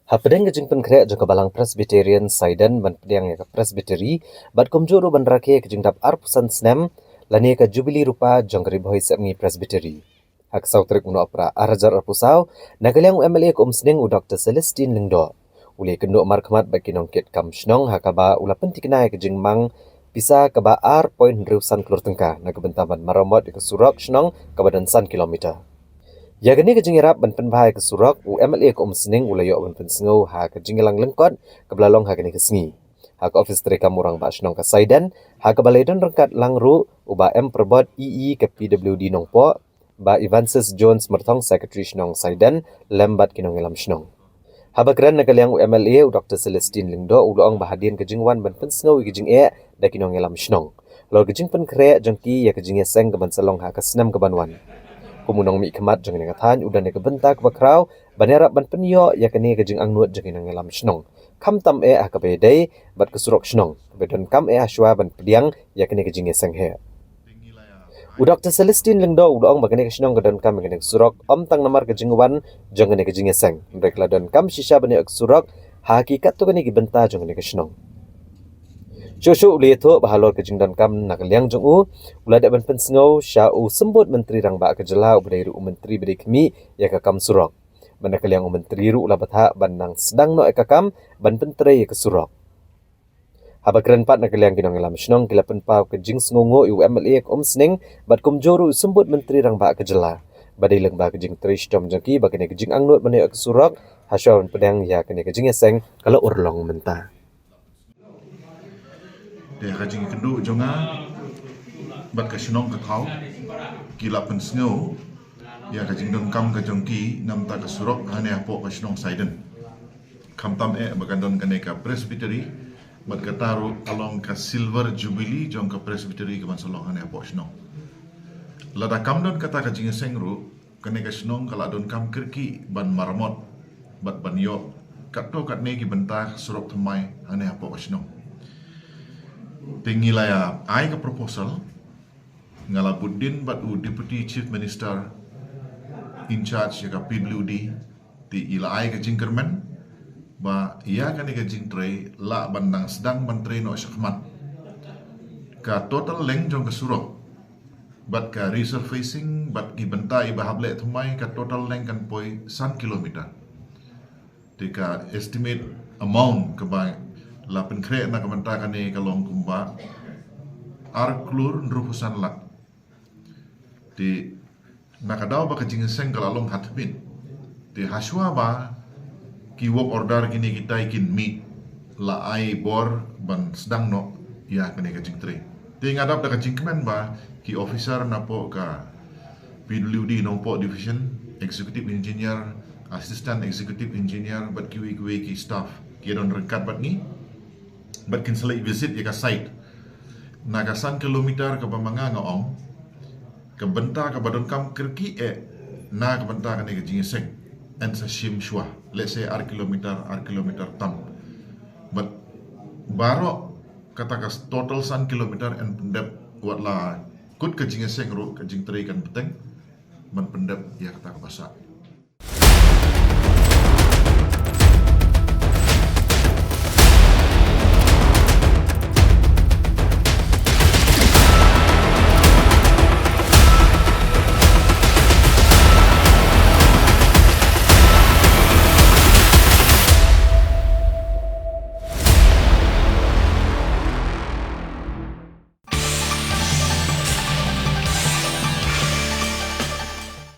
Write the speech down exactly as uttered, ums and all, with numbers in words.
Hapdeng ka jingpynkhreh jong ka Balang Presbyterian Saiden ban pdiang ïa ka Presbytery bad kumjuh ruh ban rakhe ka jingdap arphew san snem lane ka Jubilee Rupa jong ka Ri Bhoi Sepngi Presbytery. Ha ka saw tarik u Nohprah ar hajar arphew saw, na ka liang u M L A ka Umsning u Doktor Celestine Lyngdoh u la ïakynduh markhmat bad ki nongkitkam shnong ha kaba u la pynthikna ïa ka jingmang pisa kaba ar point hynriew san klur tyngka na ka bynta ban maramot ïa ka surok shnong kaba don san kilometer. Ïa kane ka jingïarap ban pynbha ïa ka surok, u M L A ka Umsning u la ïoh ban pynsngew ha ka jingïalang lyngkot kaba la long ha kane ka sngi ha ka ophis treikam u Rangbah Shnong ka Saiden, ha kaba la ïadon ryngkat lang ruh u Bah M Prabot, E E ka P W D Nongpoh, Bah Evansis Jones Myrthong, Secretary Shnong Saiden, lem bad ki nongïalam shnong. Haba kren na ka liang u M L A u Doktor Celestine Lyngdoh u la ong ba hadien ka jingwan ban pynsngew ïa ka jingeh da ki nongïalam shnong halor ka jingpynkhreh jong ki ïa ka jingïaseng kaban sa long ha ka snem kaban wan. Kum u nongmihkhmat jong kane ka thaiñ, u don ïa ka bynta kaba khraw ban ïarap ban pynïoh ïa kane ka jingangnud jong ki nongïalam shnong, khamtam eh ha kaba ïadei bad ka surok shnong kaba donkam eh ha shuwa ban pdiang ïa kane ka jingïaseng heh. U Doktor Celestine Lyngdoh u la ong ba kane ka shnong ka donkam ïa kane ka surok ym tang namar ka jingwan jong kane ka jingïaseng, hynrei ka la donkam shisha ban ïoh ïa ka surok ha ki katto katne ki bynta jong kane ka shnong. Shuh shuh u la ïathuh ba halor ka jingdonkam na ka liang jong u, u la dep ban pynsngew sha u Symbud Myntri Rangbah ka jylla uba dei ruh u myntri ba dei khmih ïa ka kam surok. Bad na ka liang u myntri ruh u la bthah ban nang sdang noh ïa ka kam ban pyntrei ïa ka surok. Haba kren pat na ka liang ki nongïalam shnong, ki la pynpaw ka jingsngewnguh ïa u M L A ka Umsning bad kumjuh ruh u Symbud Myntri Rangbah ka jylla ba dei lyngba ka jingtrei shitom jong ki ba kane ka jingangnud ban ïoh ïa ka surok ha shuwa ban pdiang ïa kane ka jingïaseng ka la urlong mynta. Te ha ka jingïakynduh jong nga bad ka shnong ka thaw, ki la pynsngew ïa ka jingdonkam ka jong ki namar ka surok hangne hapoh ka shnong Saiden. Khamtam eh ba kan don kane ka Presbytery bad kata ruh ka long ka Silver Jubilee jong ka Presbytery kaban sa long hangne hapoh shnong. Lada kam don kata ka jingïaseng ruh, kane ka shnong ka la donkam kyrkieh ban maramot bad ban ïoh katto katne ki bynta surok thymmai hangne hapoh ka shnong. Te ngi la ïa ai ka proposal, nga la bud dien bad u Deputy Chief Minister in charge ïa ka P W D, te i la ai ka jingkyrmen ba ïa kane ka jingtrei lah ban nang sdang ban trei noh shakhmat. Ka total length jong ka surok bad ka resurfacing bad ki bynta iba hap leh thymmai, ka total length kan poi san kilometer. Te ka estimate amount kaba la pynkhreh na ka bynta kane ka long kumba ar klur hynriewphew san lak. Te na ka daw ba ka jingïaseng ka la long ha tbit, te ha shuwa ba ki work order kine kitai kin mih, la ai bor ban sdang noh ïa kane ka jingtrei. Te nga dap da ka jingkmen ba ki officer napoh ka P W D Nongpoh Division, Executive Engineer, Assistant Executive Engineer bad kiwei kiwei ki staff ki don ryngkat bad ngi bad kin sa leit visit ïa ka site. Na ka san kilometer kaba ma nga nga ong, ka bynta kaba donkam kyrkieh eh na ka bynta kane ka jingïaseng, yn sa shim shuwa, let's say ar kilometer, ar kilometer tam. Bad baroh kata ka total san kilometer yn pyndep, wat la kut ka jingïaseng ruh ka jingtrei kan bteng ban pyndep ïa kata kaba sah.